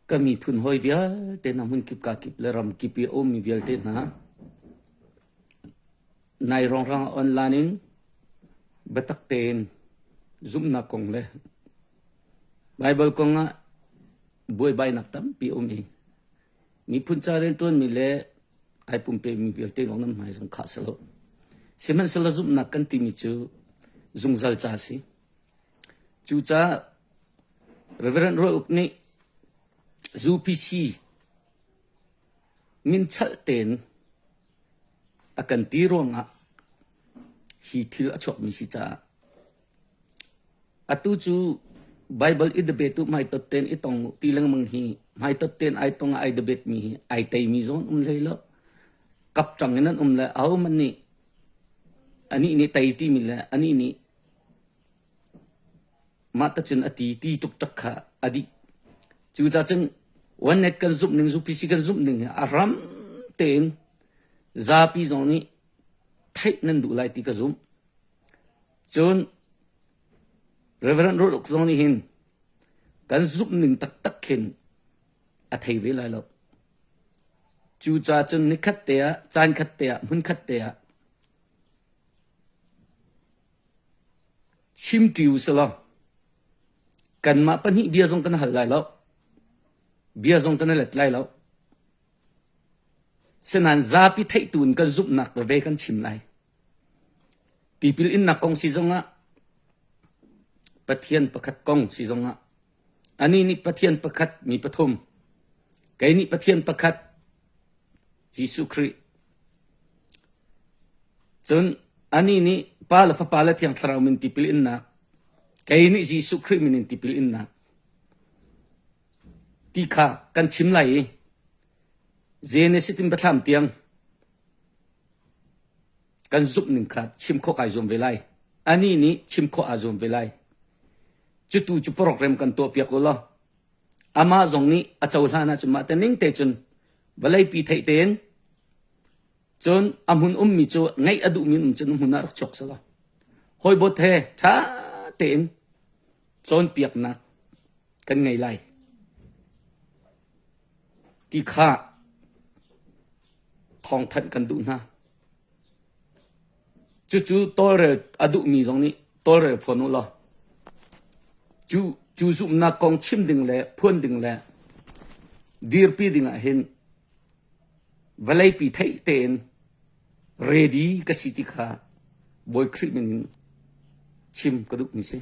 Ka miphun hawi vialte hna hmunkip kakip le ramkip i a ummi vialte hna nai rongrang ah online in biatak tein zumhnak kong le Baibal kong ah buaibainak tampi a um i miphun ca rianṭuanmi le ai pumpemi vialte zong nan hmai zong khah si lo. Sihmanhsehlaw zumhnak kan timi cu zungzal ca a si. Cucaah Reverend Rual Uk nih UPC min chalh tein a kan ti ruangah hi thil a chuakmi si caah atu cu Baibal i debate u hmaitot tein i tong u ti lengmang hi hmaitot tein ai tong ah ai debate mi hi ai teimi zong an um hlei lo. Kapṭang in an um le ahohmanh nih anih nih tei timi le anih nih Mah tacun a ti ti tuktak kha a dih. Cucaah cun OneNet kan zumh ning, UPC kan zumh ning hi a ram tein zapi zong nih theih nan duh lai ti ka zumh. Cun Reverend Rual Uk zong nih hin kan zumh ning taktak khin a thei ve lai lo. Cucaah cun nikhat te ah, caan khat te ah, hmun khat te ah Chimṭi u silaw kanmah pahnih bia zong kan hal lai lo. Bia zong kan i let lai lo. Sinain zapi theihtu in kan zumhnak veve kan chim lai. Tipil innak kong si zongah Pathian pakhat kong si zongah anih nih Pathian pakhat mi pathum kei nih Pathian pakhat Jesuh Khrih Cun anih nih Pa le Fapa le Thiang Thlarau min tipil innak, kei nih Jesuh Khrih min in tipil innak ti kha kan chim lai i Genesis in Biathlam tiang kan zumh ning kha chim khawh kai zuam ve lai. Anih nih chim khawh aa zuam ve lai. Cutu cu program kan tuahpiak u law amah zong nih a cohlan ahcun mah te ning te cun vawleipi theih tein Cun a hmun ummi cu ngeih a duhmi um cun hmun ah rak chuak selaw hawibawt he ṭha tein cawnpiaknak kan ngei lai ti kha thawngthanh kan duh hna. Cucu tawlrel a duhmi zong nih tawlrel fawn u law cu cu zumhnak kong chim ding le phuan ding le dirpi ding ah hin Vawleipi theih tein ready ka si ti kha Bawi Khrih min in chim ka duhmi si.